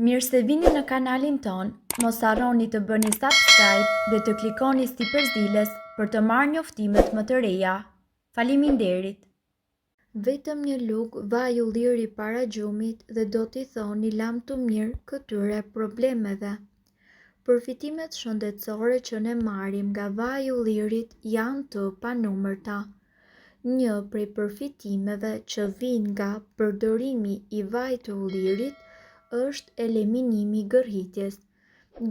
Mirë se vini në kanalin tonë, mos harroni të bëni subscribe dhe të klikoni sipër ziles për të marrë njoftimet më të reja. Faleminderit! Vetëm një lugë vaj ulliri para gjumit dhe do t'i thoni lamtumirë këtyre problemeve. Përfitimet shëndetësore që ne marrim nga vaji i ullirit janë të panumërta. Një prej përfitimeve që vijnë nga përdorimi i vajit të ullirit është eliminimi i gërhitjes.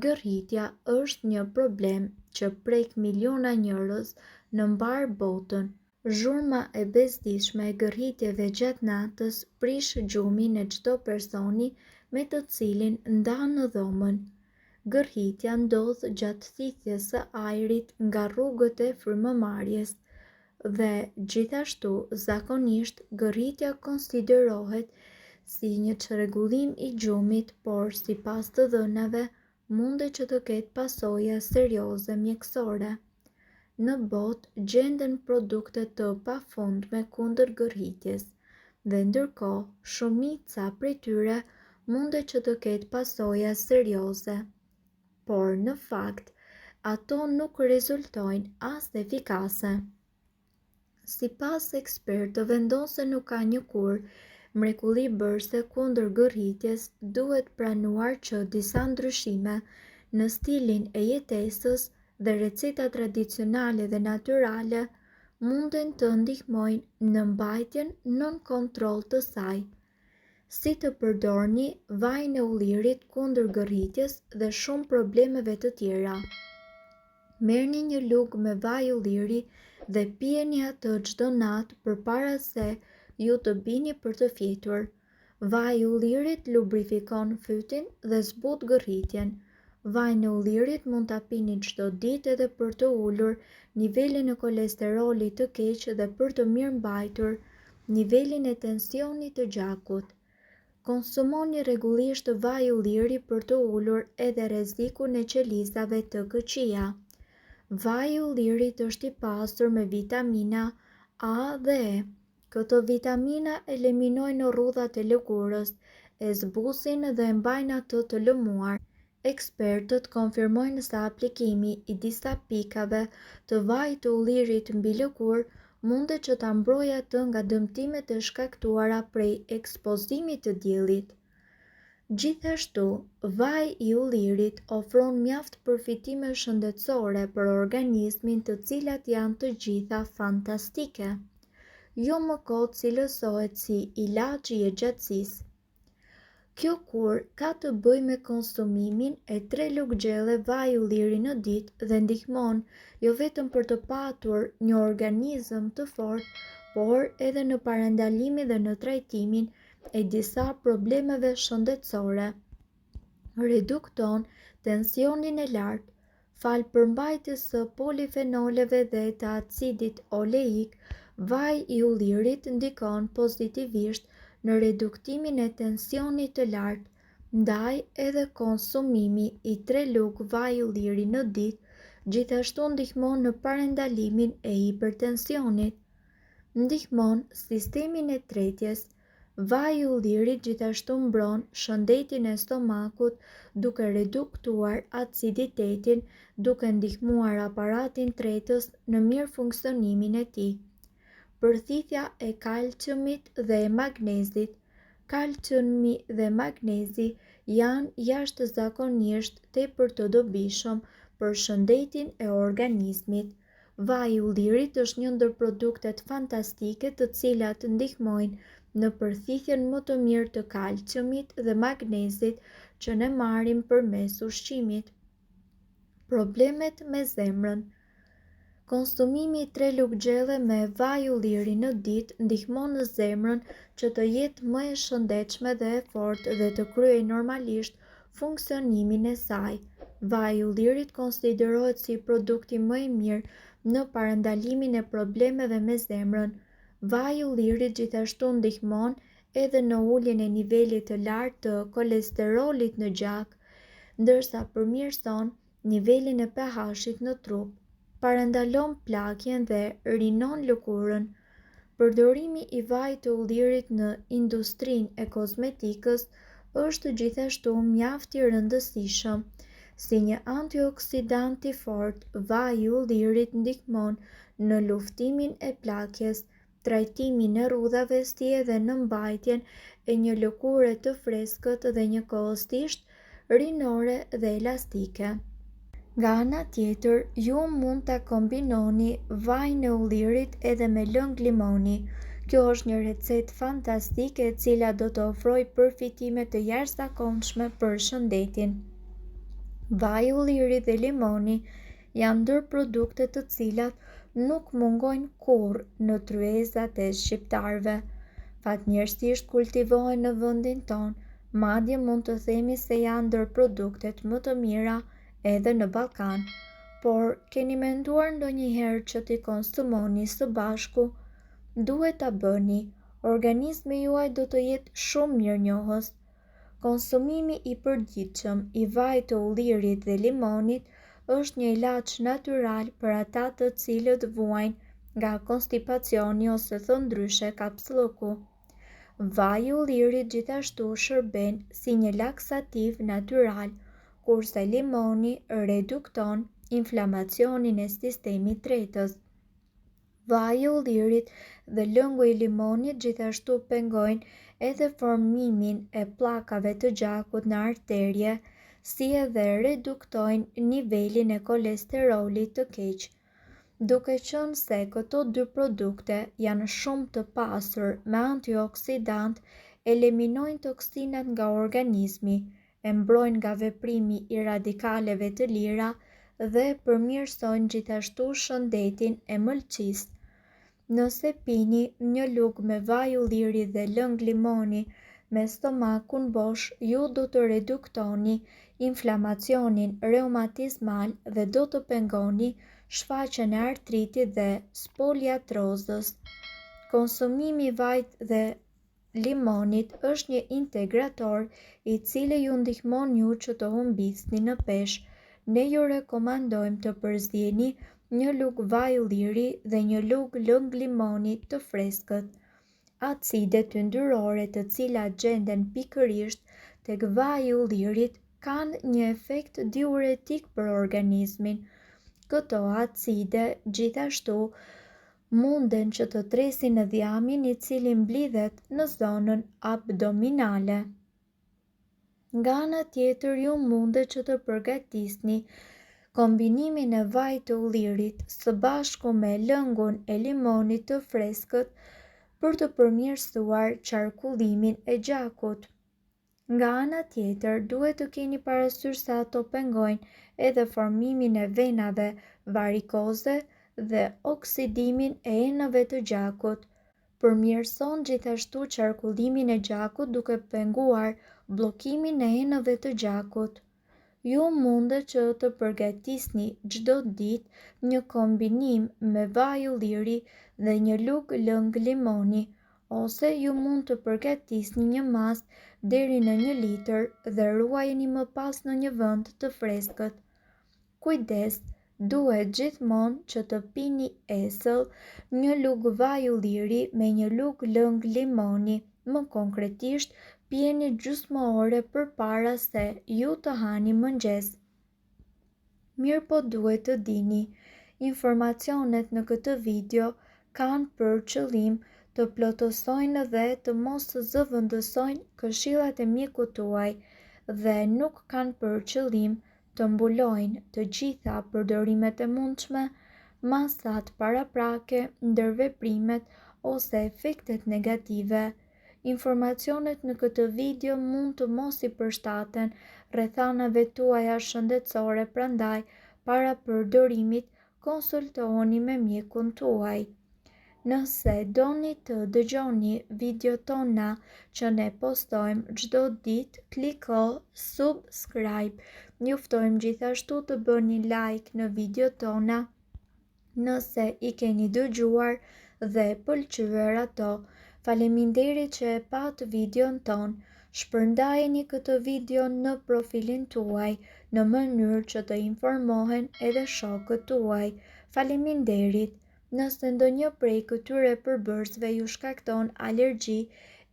Gërhitja është një problem që prek miliona njerëz në mbarë botën. Zhurma e bezdisshme e gërhitjeve gjatë natës prish gjumin e çdo personi me të cilin ndan dhomën. Gërhitja ndodh gjatë thithjes së ajrit nga rrugët e frymëmarrjes dhe gjithashtu zakonisht gërhitja konsiderohet si një çrregullim i gjumit, por sipas të dhënave mundet që të ketë pasoja serioze mjekësore. Në botë gjenden produkte të pafundme kundër gërhitjes dhe ndërkohë shumica prej tyre mundet që të ketë pasoja serioze. Por në fakt, ato nuk rezultojnë as efikase. Sipas ekspertëve, ndonëse nuk ka një kurë mrekullibërëse kundër gërhitjes, duhet pranuar që disa ndryshime në stilin e jetesës dhe receta tradicionale dhe natyrale munden të ndihmojnë në mbajtjen nën kontroll të saj. Si të përdorni vajin e ullirit kundër gërhitjes dhe shumë problemeve të tjera. Merrni një lugë me vaj ulliri dhe pijeni atë çdo natë përpara se ju të bini për të fjetur. Vaji i ullirit lubrifikon fytin dhe zbut gërhitjen. Vajin e ullirit mund ta pini çdo ditë edhe për të ulur nivelin e kolesterolit të keq dhe për të mirëmbajtur nivelin e tensionit të gjakut. Konsumoni rregullisht vaj ulliri për të ulur edhe rrezikun e qelizave të këqija. Vaji i ullirit është i pasur me vitamina A dhe E. Këto vitamina eliminojnë rrudhat e lëkurës, e zbusin dhe e mbajnë atë të lëmuar. Ekspertët konfirmojnë se aplikimi i disa pikave të vajit të ullirit mbi lëkurë mundet që ta mbrojë atë nga dëmtimet e shkaktuara prej ekspozimit të diellit. Gjithashtu, vaji i ullirit ofron mjaft përfitime shëndetësore për organizmin të cilat janë të gjitha fantastike. Jo më kot cilësohet si ilaçi i jetëgjatësisë. Kjo kurë ka të bëjë me konsumimin e tre lugë gjelle vaj ulliri në ditë dhe ndihmon jo vetëm për të patur një organizëm të fortë, por edhe në parandalimin dhe në trajtimin e disa problemeve shëndetësore. Redukton tensionin e lartë, Falë përmbajtjes së polifenoleve dhe të acidit oleik, vaji i ullirit ndikon pozitivisht në reduktimin e tensionit të lartë, ndaj edhe konsumimi i tre lugë vaj ulliri në ditë gjithashtu ndihmon në parandalimin e hipertensionit. Ndihmon sistemin e tretjes, Vaji i ullirit gjithashtu mbron shëndetin e stomakut duke reduktuar aciditetin, duke ndihmuar aparatin tretës në mirëfunksionimin e tij. Përthithja e kalciumit dhe e magnezit Kalciumi dhe magnezi janë jashtëzakonisht tepër të dobishëm për shëndetin e organizmit. Vaji i ullirit është një ndër produktet fantastike të cilat ndihmojnë në përthithjen më të mirë të kalciumit dhe magnezit që ne marrim përmes ushqimit. Problemet me zemrën Konsumimi i tre lugë gjelle me vaj ulliri në ditë ndihmon zemrën që të jetë më e shëndetshme dhe e fortë dhe të kryejë normalisht funksionimin e saj. Vaji i ullirit konsiderohet si produkti më i mirë në parandalimin e problemeve me zemrën. Vaji i ullirit gjithashtu ndihmon edhe në uljen e nivelit të lartë të kolesterolit në gjak, ndërsa përmirëson nivelin e pH-it në trup, parandalon plakjen dhe rinon lëkurën. Përdorimi i vajit të ullirit në industrinë e kozmetikës është gjithashtu mjaft i rëndësishëm. Si një antioksidant i fortë, vaji i ullirit ndihmon në luftimin e plakjes, trajtimin e rrudhave si edhe në mbajtjen e një lëkure të freskët dhe njëkohësisht rinore dhe elastike. Nga ana tjetër, ju mund ta kombinoni vajin e ullirit edhe me lëng limoni. Kjo është një recetë fantastike e cila do të ofrojë përfitime të jashtëzakonshme për shëndetin. Vaji i ullirit dhe limoni janë ndër produktet të cilat nuk mungojnë kurrë në tryezat e shqiptarëve. Fatmirësisht kultivohen në vendin tonë, madje mund të themi se janë ndër produktet më të mira edhe në Ballkan. Por, keni menduar ndonjëherë që t'i konsumoni së bashku? Duhet ta bëni, organizmi juaj do të jetë shumë mirënjohës. Konsumimi i përditshëm i vajit të ullirit dhe limonit është një ilaç natyral për ata të cilët vuajnë nga konstipacioni ose thënë ndryshe kapsllëku. Vaji i ullirit gjithashtu shërben si një laksativ natyral, kurse limoni redukton inflamacionin e sistemit tretës. Vaji i ullirit dhe lëngu i limonit gjithashtu pengojnë edhe formimin e pllakave të gjakut në arterie, si edhe reduktojnë nivelin e kolesterolit të keq. Duke qenë se këto dy produkte janë shumë të pasur me antioksidantë, eliminojnë toksinat nga organizmi, e mbrojnë nga veprimi i radikaleve të lira dhe përmirësojnë gjithashtu shëndetin e mëlçisë. Nëse pini një lugë me vaj ulliri dhe lëng limoni me stomakun bosh, ju do të reduktoni inflamacionin reumatizmal dhe do të pengoni shfaqjen e artritit dhe spoliatrozës. Konsumimi i vajit dhe limonit është një integrator i cili ju ndihmon ju që të humbisni në peshë. Ne ju rekomandojmë të përzieni një lugë vaj ulliri dhe një lugë lëng limoni të freskët. Acidet yndyrore të cilat gjenden pikërisht tek vaji i ullirit kanë një efekt diuretik për organizmin. Këto acide gjithashtu munden që të tresin dhjamin i cili mblidhet në zonën abdominale. Nga ana tjetër ju mundet që të përgatisni kombinimin e vajit të ullirit së bashku me lëngun e limonit të freskët për të përmirësuar qarkullimin e gjakut. Nga ana tjetër, duhet të keni parasysh se ato pengojnë edhe formimin e venave varikoze dhe oksidimin e enëve të gjakut. Përmirëson gjithashtu qarkullimin e gjakut duke penguar bllokimin e enëve të gjakut. Ju mundet që të përgatisni çdo ditë një kombinim me vaj ulliri dhe një lugë lëng limoni Ose ju mund të përgatisni një masë deri në një litër dhe ruajeni më pas në një vend të freskët. Kujdes, duhet gjithmonë që të pini esëll një lugë vaj ulliri me një lugë lëng limoni, më konkretisht pijeni gjysmë ore përpara se ju të hani mëngjes. Mirëpo duhet të dini, informacionet në këtë video kanë për qëllim të plotësojnë dhe të mos zëvendësojnë këshillat e mjekut tuaj dhe nuk kanë për qëllim të mbulojnë të gjitha përdorimet e mundshme, masat paraprake, ndërveprimet ose efektet negative. Informacionet në këtë video mund të mos i përshtaten rrethanave tuaja shëndetësore prandaj para përdorimit konsultohuni me mjekun tuaj. Nëse doni të dëgjoni videot tona që ne postojmë çdo ditë, kliko subscribe. Ju ftojmë gjithashtu të bëni like në videot tona nëse i keni dëgjuar dhe pëlqyer ato. Faleminderit që e patë videon tonë. Shpërndajeni këtë video në profilin tuaj në mënyrë që të informohen edhe shokët tuaj. Faleminderit! Nëse ndonjë prej këtyre përbërësve ju shkakton alergji,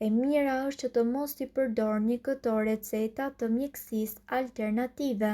E mira është që të mos i përdorni këto receta të mjekësisë alternative.